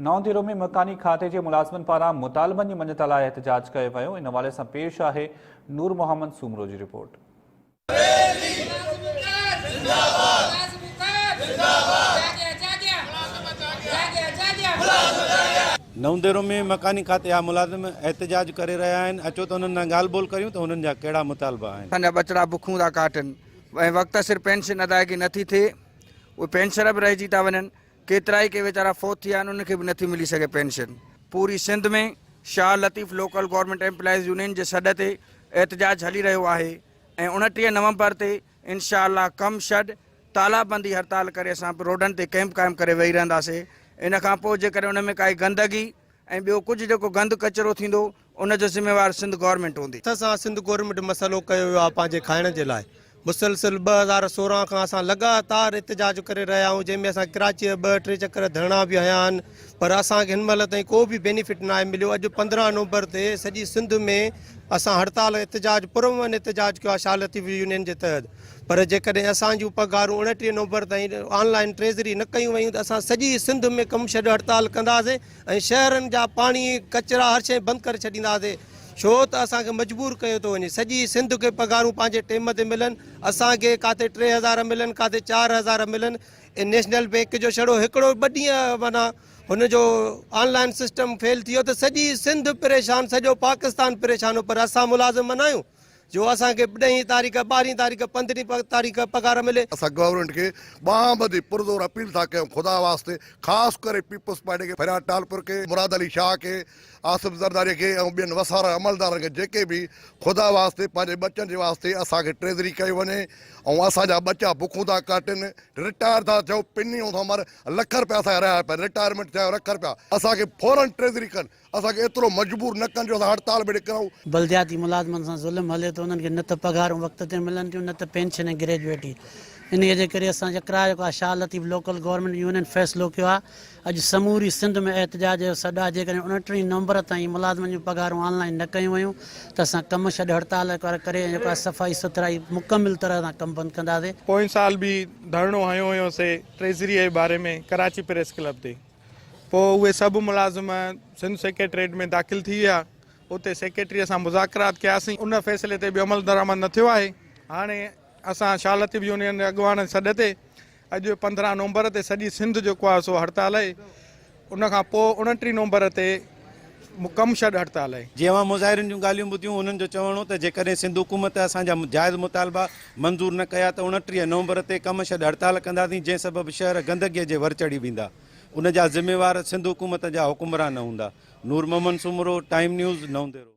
نئون ديرو ۾ مڪاني کاتي جي ملازمن پاران مطالبن جي مڃتا لاء احتجاج ڪيو ويو، ان حوالي سان پيش آهي نور محمد سومرو جي رپورٽ. نئون ديرو ۾ مڪاني کاتي جا ملازم احتجاج ڪري رهيا آهن، اچو ته انهن سان ڳالهه ٻولهه ڪريون ته هنن جا ڪهڙا مطالبا آهن. اسان جا ٻچڙا بکون ٿا ڪاٽن ۽ وقت سر پينشن ادائگي نٿي ٿئي، اهي پينشنر به رهجي ٿا وڃن، ڪيترائي ڪي ويچارا فوت ٿي ويا آهن انهن کي به نٿي ملي سگهي پينشن. پوري Sindh ۾ Shah Latif local government employees union جي سڏ تي احتجاج هلي رهيو آهي ۽ 29 نومبر تي انشاء الله ڪم شڏ تالا بندي هڙتال ڪري اسان روڊن تي ڪئمپ قائم ڪري ويهي رهنداسي ان کان پوء جيڪڏهن ان ۾ ڪائي گندگي ۽ ٻيو ڪجهه جيڪو گند ڪچرو ٿيندو ان جو ذميوار سنڌ گورنمينٽ هوندي. هٿ سان سنڌ گورنمينٽ مسئلو ڪيو ويو آهي پنهنجي کائڻ جي لاء مسلسل 2016 کان اسان لڳاتار احتجاج ڪري رهيا آهيون جنهن ۾ اسان ڪراچي جا ٻه ٽي چڪر ڌرڻا به هنيا آهن پر اسان کي هن مهل تائين ڪو به بينيفٽ ناهي مليو اڄ 15 نومبر تي سڄي سنڌ ۾ اسان هڙتال احتجاج پرامن احتجاج ڪيو آهي شاهه لطيف يونين جي تحت پر جيڪڏهن اسان جون پگهارون 29 نومبر تائين آن لائين ٽريزري نه ڪيون ويون ته اسان سڄي سنڌ ۾ ڪم ڇڏ هڙتال ڪنداسين ۽ شهرن جا پاڻي، ڪچرا هر شيء بند ڪري ڇڏينداسين ڇو ته اسان کي مجبور ڪيو ٿو وڃي سڄي سنڌ کي پگهارون پنهنجي ٽيم تي ملن اسان کي ڪاٿي 3000 ملن ڪاٿي 4000 ملن نيشنل بينڪ جو ڇڙو هڪڙو ٻه ڏينهن معنيٰ هن جو آن لائين سسٽم فيل ٿي ويو ته سڄي سنڌ پريشان سڄو پاڪستان پريشان هو پر اسان ملازم نه آهيون جو اسان کي ڏهين تاريخ، ٻارهين تاريخ، پندرهين تاريخ پگهار ملي. اسان گورنمينٽ کي ٻانهن ٻڌي پرزور اپيل ٿا ڪيون خدا واسطي خاص ڪري پيپلز پارٽي کي فرياد ٽالپر کي مراد علي شاهه کي آصف زرداري کي ۽ ٻين وسارن عملدارن کي جيڪي به خدا واسطي پنهنجي ٻچن جي واسطي اسان کي ٽريزري ڪئي وڃي ۽ اسان جا ٻچا بکون ٿا ڪاٽن رٽائر ٿا ٿيو پنيون ٿا مر لک رپيا اسان کي رهيا پيا رٽائرمينٽ ٿيا لک رپيا اسان کي فورن ٽريزري ڪن اسان کي ايترو مجبور نه ڪن جو اسان هڙتال به نڪرون. بلدياتي ملازمن سان ظلم هلي ٿو انهن کي نه ته پگهارون وقت تي ملن ٿيون نه ته پينشن ۽ گريجوئٽي انهيء جي ڪري اسان يڪراء جيڪو آهي Shah Latif local government union فيصلو ڪيو آهي اڄ سموري سنڌ ۾ احتجاج جو سڏ آهي جيڪڏهن 29 نومبر تائين ملازمن جون پگهارون آن لائين نه ڪيون ويون ته اسان ڪم ڇڏ هڙتال ڪري ۽ جيڪو آهي صفائي سٿرائي مڪمل طرح سان ڪم بند ڪنداسين. پوئين سال به ڌرڻو هنيو هيو سي ٽريزري جي باري ۾ ڪراچي پريس ڪلب تي. پوء اهي سڀ ملازم سنڌ سيڪريٽريٽ ۾ داخل ٿي ويا، اتي سيڪريٽريء سان مذاڪرات ڪياسين، ان فيصلي تي به عملدرآمد نه ٿيو آهي، هاڻي اسان شاهه لطيف يونين جي اڳواڻن سڏ تي اڄ 15 نومبر تي سڄي سنڌ جيڪو آهي سو هڙتال آهي، ان کان پوء 29 نومبر تي ڪم ڇڏ هڙتال آهي. جي اوهان مظاهرين جون ڳالهيون ٻڌيون، انهن جو چوڻ هو ته جيڪڏهن سنڌ حڪومت اسان جا جائز مطالبا منظور نه ڪيا ته 29 نومبر تي ڪم ڇڏ هڙتال ڪنداسين، جنهن سبب شهر گندگيء جي ور چڙهي ويندا. ان جا ذميوار سنڌ حڪومت جا حڪمران هوندا. نور محمد سومرو، ٽائيم نيوز، نئون ديرو.